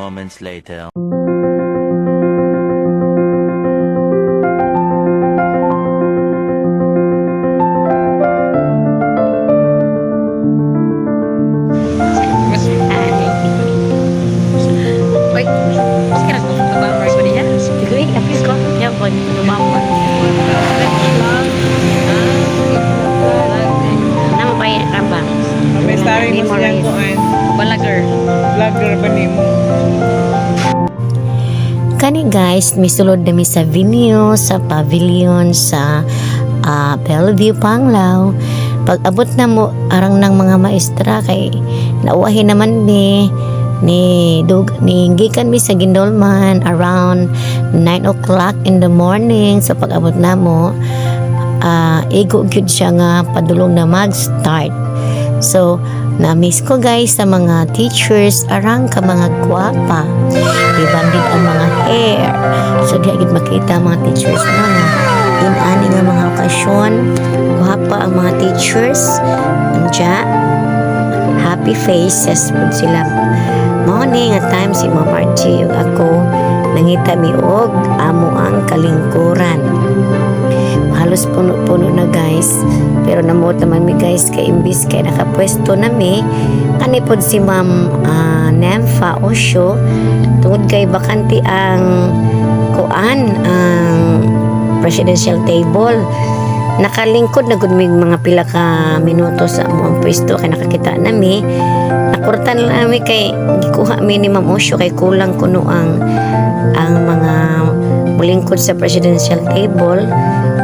Moments later. Wait, okay ra ko ba ko niya? Sige, apis ko. Ya po, lumamon. Namo pa yung rambang. May starring mo siyang Memories. kuan. Balager. Vlogger ba nimo? Kani guys, misulod na mi sa venue, sa pavilion, sa Bellevue, Panglao. Pag abot na mo, arang ng mga maestra kay nauwahin naman mi ni dug ni gikan mi sa Gindolman around 9 o'clock in the morning. So pag abot na mo, igo gyud siya nga padulong na mag-start. So, na-miss ko guys sa mga teachers, arang ka mga gwapa. Rebanded ang mga hair. So, di agad makita ang mga teachers na nga. Inani nga mga okasyon, gwapa ang mga teachers. Anja, happy faces pud sila. Mao ni nga time si Ma'am Archie ug ako nangita mi og amo ang kalingkuran. Halos puno-puno na guys, pero namuot naman mi guys kay imbis kay nakapwesto na mi kani pod si Ma'am Nemfa Osho, tungod kay bakante ang kuan, ang presidential table. Nakalingkod na gud mig mga pila ka minuto sa among pwesto kay nakakita na mi. Nakurtan lang mi kay gikuha mi ni Ma'am Osho kay kulang kuno ang mga mulingkod sa presidential table.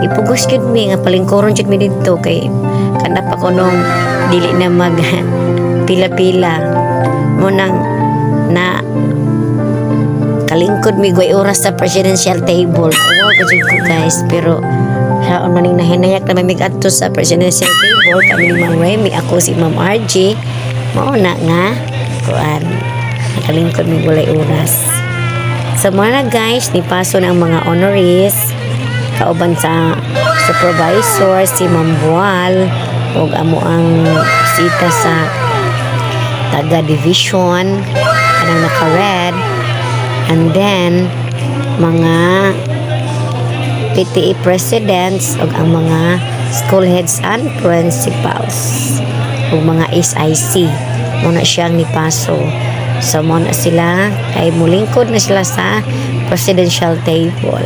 Ipugos gyud mi nga palingkuron jud mi didto kay kana pa kunong dili na mag pila-pila mo nang na kalingkod mi gway oras sa presidential table. Awa ko jud ko guys, pero saon man ning nahinayak na may adto sa presidential table kami ni Ma'am Remy, ako si Ma'am RG. Mao na nga kuan, nakalingkod mi walay oras. So mao na guys, nipaso na ang mga honorees kauban sa supervisor si Ma'am Bual ug amo ang sita sa taga division kanang naka-red, and then mga PTA presidents ug ang mga school heads and principals ug mga SIC mo na siyang nipaso. So mo na sila kay mulingkod na sila sa presidential table.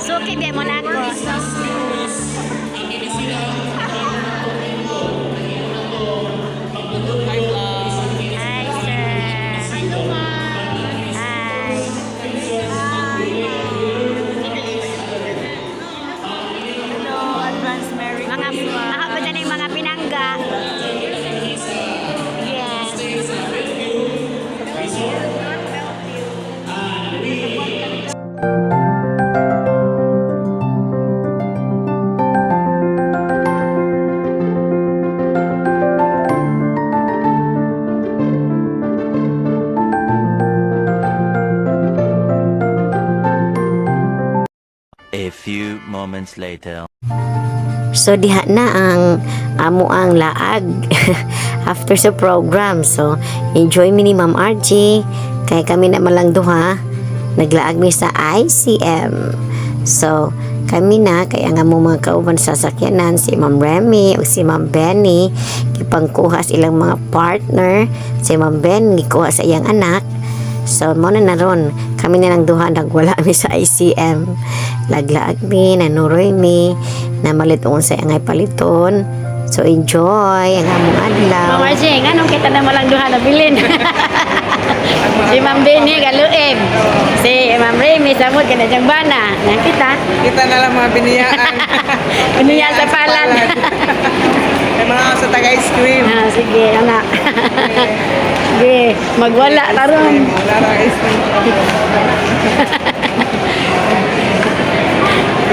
Suki biya mo na ako. Hi, sir. Hi. Advance Merry Mga, ako pa dyan yung mga pinangga. Yes. A few moments later. So diha na ang amo ang laag after sa program. So enjoy mi ni Ma'am RG kay kami na malang duha naglaag mi sa ICM. So kami na kay ang among mga kauban sa sakyanan si Ma'am Remy ug si Ma'am Benny gipangkuha sa ilang mga partner. Si Ma'am Ben gikuha sa iyang anak. So, mo na naron. Kami na lang duha, nagwala mi sa ICM. Laglaag mi, nanuroy mi, namalit sa angay paliton. So, enjoy ang among adlaw. Ma'am Archie, nganong kita na malang duha na bilin? Si Ma'am Benny galuib. Si Ma'am Remy samod kana diyang bana. Nang kita. Kita na lang mga biniyaan. Biniyaan sa palad. May mga sa taga ice cream. Ah, sige, anak. Sige, magwala karon. Wala ra ice cream.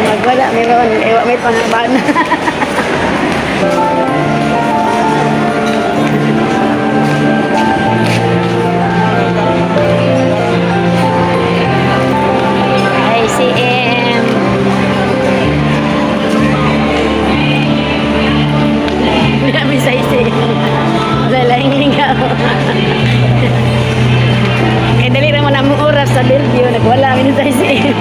Magwala meron, ewa may pangaban. sa Bellevue, nagwala kami sa SM.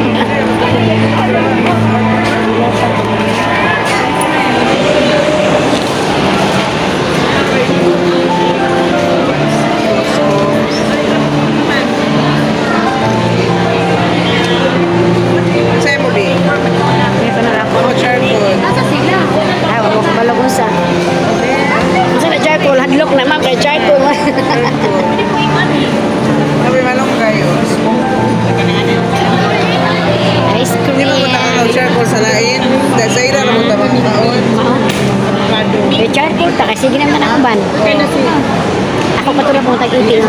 Sa'yo mo, Bi? May panarap. Ako charcoal. Ay, wala ko balog unsa. Unsa na charcoal? Hadlok na, ma'am, kay charcoal. Sabi malunggay, oh. Ice Hindi cream. mo ko nakakaw charcoal sa lain. Dahil sa ira, mo tabang taon. May charcoal ta kasi sige naman ako ban. Ako patulog mo tag-iting.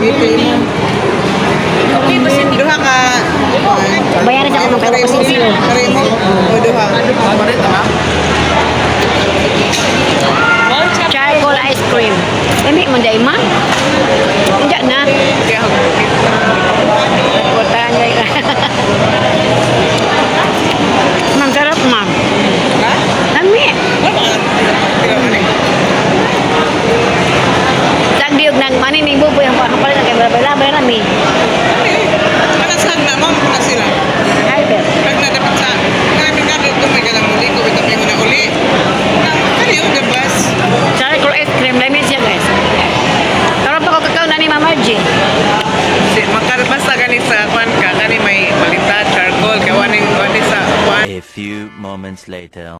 Itim. Duha ka. Bayaran sa ako kay ko sino. Karemo. O duha. Charcoal ice cream. Emi mo dai, ma'am. Hindi na. Kaya ako. Puta niya. Ma'am, sarap, ma'am. Ha? Lami. Wala ka. Ikaw man eh. Tagdiog nang manin ning buboy ang pakapalit ang kay labay-labay rami. Ano eh? Kanasag na, ma'am. Kuna sila. Ay, pero. Pag na dapat sa kami ka dito may kanang muli ko ito may na uli. Nang kani the bus. Charcoal ice cream, lami siya, guys. Karon pa ko kakao na ni Ma'am Margie. Si makalpas sa gani sa kwan ka kani may palita charcoal kay waning wani sa kwan. A few moments later.